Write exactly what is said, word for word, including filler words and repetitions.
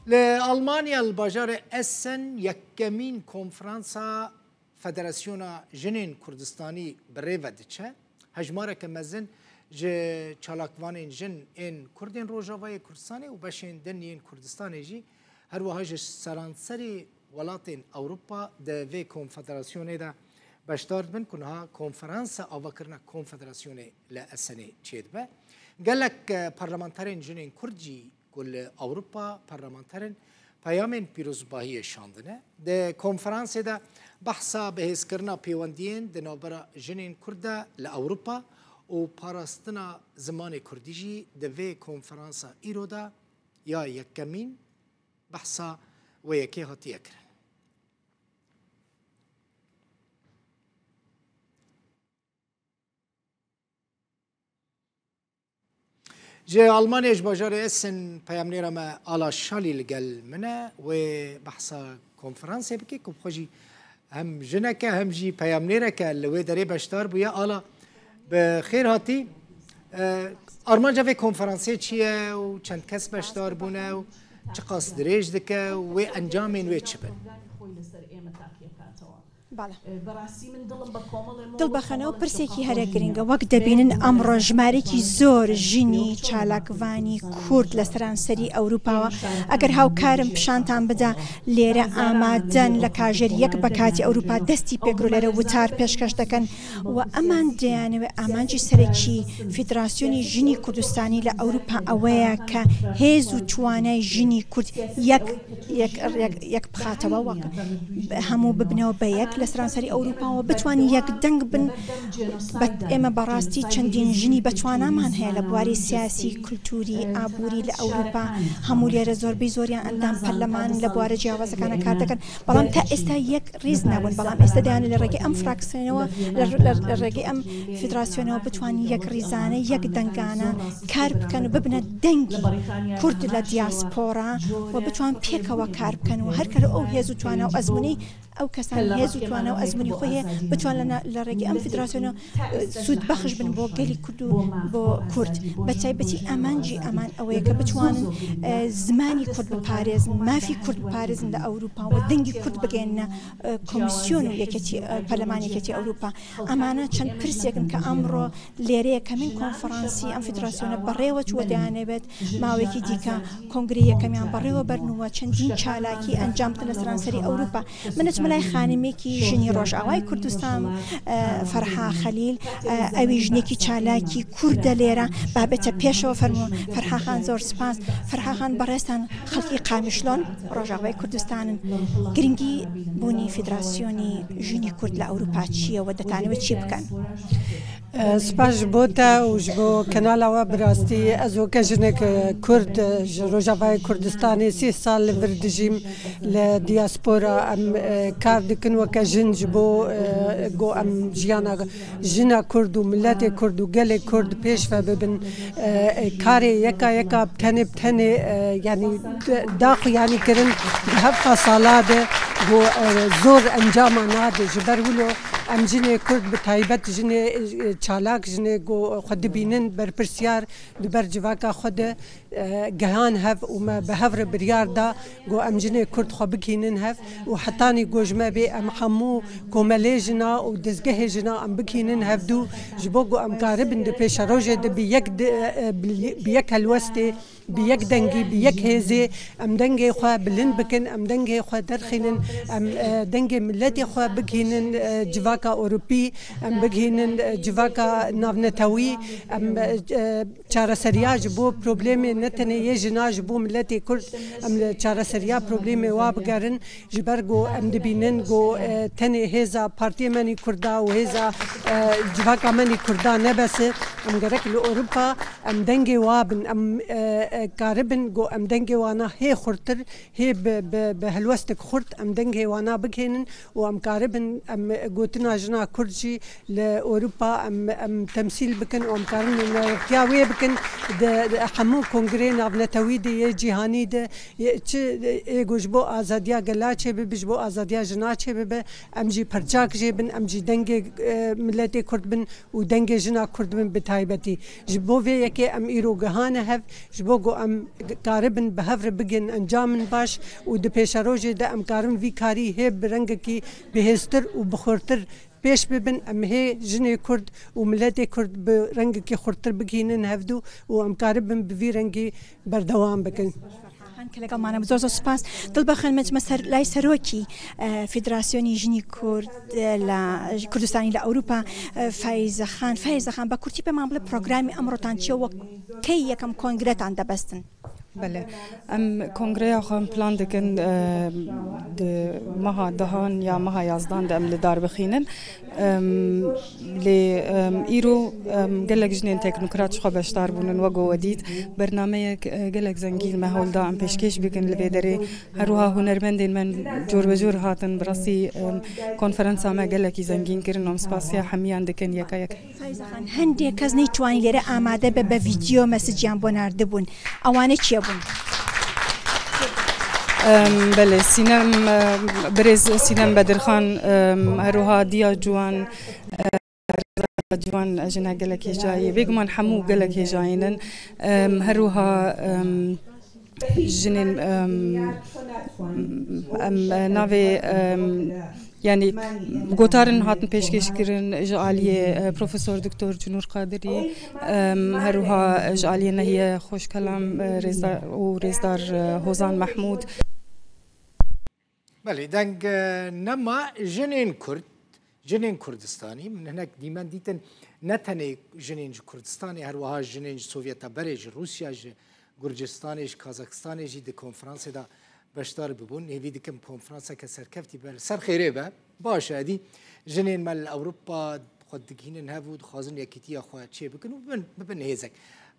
Li Almanya, li bajarê Essen, yekemîn konferansa Federasyona Jinên Kurdistanî bi rê ve diçe. Hejmareke mezin ji çalakvanên jin ên Kurd ên Rojavayê Kurdistanê û beşên din yên Kurdistanê jî, her wiha ji seranserî welatên Ewropa di vê konfederasyonê de beşdar dibin ku niha konferansa avakirina konfederasyonê li Esenê çêdibe. Gelek, e, parlamenterên jinên Kurd jî ku li Ewropa parlamenter in, peyamên pîrozbahiyê şandine. Di konferansê de behsa bihêzkirina pêwendiyên di navbera jinên Kurd de li Ewropa û parastina zimanê Kurdî jî di vê konferansa îro de ya yekemîn behsa wê yekê hatiye kirin. Ji Almanyayê, ji bajarê Essen, peyamnêra me Ala Şalî li gel min e. Wê behsa konferansê bike ku bi xwe jî hem jinek e hem jî peyamnêrek e, li wê derê beşdar bûye. Ala, bi xêr hatî. E, armanca vê konferansê çi ye û çend kes beşdar bûne û çiqas dirêj dike û wê encamên wê çi bin? بەڵێ. دڵ بەخەنەوە، پرسێکی هەرە گرنگە. وەک دەبینن، ئەمڕۆ ژمارێکی زۆر ژنی چالاکڤانی کورد لە سەرانسەری ئەوروپاوە. ئەگەر هاوکارم پیشانتان بدا، لێرە ئامادەن لە کاژێر یەک بە کاتی ئەوروپا دەستی پێکرۆ لێرە وتار پێشکەش دەکەن و ئەمان دەیانەوێت ئامانجی سەرەکی فیدراسیۆنی ژنی کوردستانی لە ئەوروپا ئەوەیە کە هێز و توانای ژنی کورد یەک یەک، یەک، یەک بخاتەوە، وەک هەموو ببنەوە بە یەک لە سەرانسەری ئەوروپاوە بتوانین یەک دەنگ بن. بە، ئێمە بەڕاستی چەندین ژنی بەتوانامان هەیە لە بواری سیاسی، کولتوری، ئابووری لە ئەوروپا. هەموو لێرە زۆربەی زۆریان ئەندام پەرلەمان لە بوارە جیاوازەکانە کار دەکەن، بەڵام تا ئێستا یەک ڕیز نەبوون. بەڵام ئێستا دەیانە لە ڕێگەی ئەم فراکسیۆنەوە، لە، لە، لە ڕێگەی ئەم فیدراسیۆنەوە بتوانین یەک ڕیزانە، یەک دەنگانە کار بکەن و ببنە دەنگی کورد لە دیاسپۆرا و بتوان پێکەوە کار بکەن و هەر کەر ئەو هێز و توانا و ئەزموونەی ئەو کەسان هێز و توانا و ئەزموونی خۆی هەیە، بتوان لە نا-، لە ڕێگەی ئەم فیدراسیۆنە، ئە، سوود بەخش بن بۆ گەلی کورد و بۆ کورد. بە تایبەتی ئامانجی ئەمان ئەوەیە کە بتوانن، ئە، زمانی کورد بپارێزن، مافی کورد بپارێزن لە ئەوروپا و دەنگی کورد بگەێنە، ئە، کۆمیسیۆن و یەکێتی، ئە، پەرلەمان یەکێتی ئەوروپا. ئەمانە چەند پرسێکن کە ئەمڕۆ لێرە یەکەمین کۆنفرانسی ئەم فیدراسیۆنە بەڕێوە چووە، دەیانەوێت ماوەیەکی دیکە کۆنگرەی یەکەمیان بەڕێوە بەرن و چەندین چالاکی ئەنجام بدەن لە سەرانسەری ئەوروپا. من ئەچمە لای خانمێکی ژنی ڕۆژئاوای کوردستان، ئە، فەرحا خەلیل، ئە، ئەوی ژنێکی چالاکی کوردە لێرە، بابێتە پێشەوە. فەرموو، فەرحا خان، زۆر سپاس. فەرحا خان، بەڕێستان خەڵکی قامیشلۆن، ڕۆژاوای کوردستانن. گرنگی بوونی فیدراسیۆنی ژنی کورد لە ئەوروپا چییە و دەتانەوێت چی بکەن؟ ئە، سپاس ji bo te û ji bo kenala we. Bi rastî ez weke jinek, e, Kurd, e, ji Rojavayê Kurdistanê sî sal li vir dijîm. Li diaspora em, e, kar dikin weke jin ji bo, e, ku em jiyana jina Kurd û miletê Kurd û gelê Kurd pêş ve bibin. E, e, karê yeka yeka bi tenê bi tenê, e, yanî d-, daxuyanî kirin di hevqa sala de ku, e, zor encama nade. Ji ber wilo em jinê Kurd, bi taybet jinê, e, çalak, jinê ku xwe dibînin berpirsiyar di ber civaka xwe de, e, gihan hev û me bi hev re biryar da ku em jinê Kurd xwe bigihînin hev û hetanî ku ji me bê em hemû komelê jina û dezgehê jina em bigihînin hevdû, ji bo ku em karibin di pêşerojê de bi yek di, e, bi, bi yek helwestê, bi yek dengî, bi yek hêzê em dengê xwe bilind bikin, em dengê xwe derxînin, em, e, dengê miletê xwe bigihînin, e, civaka Ewropî, em bigihînin, e, civaka navnetewî, em, e, çareseriya ji bo problemê ne tenê yê jina, ji bo miletê Kurd, em li çareseriya problemê wa bigerin. Ji ber ku em dibînin ku, e, tenê hêza partiyê me nî Kurda û hêza, e, civaka me nî Kurda nebes e. Em gerek li Ewropa em dengê wa bin, em, e, e, karibin ku em dengê wana hê xurtir, hê bi, bi, bi helwestek xurt em dengê wana bigihînin û em karibin em gotina jina Kurd jî li Ewropa em, em temsîl bikin û em karin nunertiya wê bikin di, di hemû kongreyê navnetewî de yê cîhanî de, yê çi, ê ku ji bo azadiya gela çêbibe, ji bo azadiya jina çêbibe, em jî perçak jê bin, em jî dengê, e, miletê Kurd bin û dengê jina Kurd bin bi taybetî. Ji bo vê yekê em îro gihane hev, ji bo Ku em karibin bi hev re bigin encamên baş û di pêşerojê de em karin vî karî hê bi rengekî bihêztir û bi xurtir pêş bibin, em hê jinê Kurd û miletê Kurd bi rengekî xurtir bigihînin hevdû û em karibin bi vî rengî berdewam bikin. Ferhan, کە لەگەڵمانە، زۆر زۆر سوپاس. دڵبەخێن، مەچمە سەر لای سەرۆکی، ئە، فیدراسیۆنی ژنی کورد، ئە، لە کوردستانی لە ئەوروپا، ئە، فایزە خان. فایزە خان، بە کورتی پێمان بڵێ پرۆگرامی ئەمڕۆتان چیە و کەی یەکەم کۆنگرەتان دەبەستن؟ Belê. Em kongreya xwe em plan dikin, e, di meha dehan ya meha yazdan de em li dar bixînin. Em, lê, em, îro, em, gelek jinên teknokrat ji xwe beşdar bûnin, wek we dît. Bernameyek, e, gelek zengîn me hol da em pêşkêş bikin li vê derê. Her wiha hunermendên me cor be cor hatin. Bi rastî, em, konferansa me gelekî zengîn kirin. Em spasiya hemiyan dikin yeka yek. Fayza Xan, هەندێک کەس نەیتوانی لێرە ئامادە بێ، بە ڤیدیۆ مەسجیان بۆ ناردبوون. ئەوانە کێ بوون؟ Em, belê, Sînem, em, birêz Sînem Bedirxan, em, her wiha Diya Ciwan, em, Ciwan jina gelek hêja ye. Bêguman hemû gelek hêjayîn in. Em, her wiha, em, jinên, em, em, navê, em, yanî gotarin hatin pêşkêş kirin ji aliyê, e, Profesor Doktor Cinûr Qadirî, em, her wiha ji aliyê Nehiye Xweşkelam, e, rêzdar û rêzdar, e, Hozan Mehmûd. Belê, deng, e, nema jinên Kurd, jinên Kurdistanî, min hinek dîmen dîtin, ne tenê jinên ji Kurdistanê, her wiha jinên ji Sovyeta berê, ji Rûsya, ji Gurcistanê, ji Kazakistanê jî di konferansê de beşdar bibûn. Hêvî dikim konferanseke serkeftî be, li ser xêrê be. Baş e, edî jinên me li Ewropa xwe digihînin hev û dixwazin yekîtiya xwe çê bikin û bibin, bibin hêzek.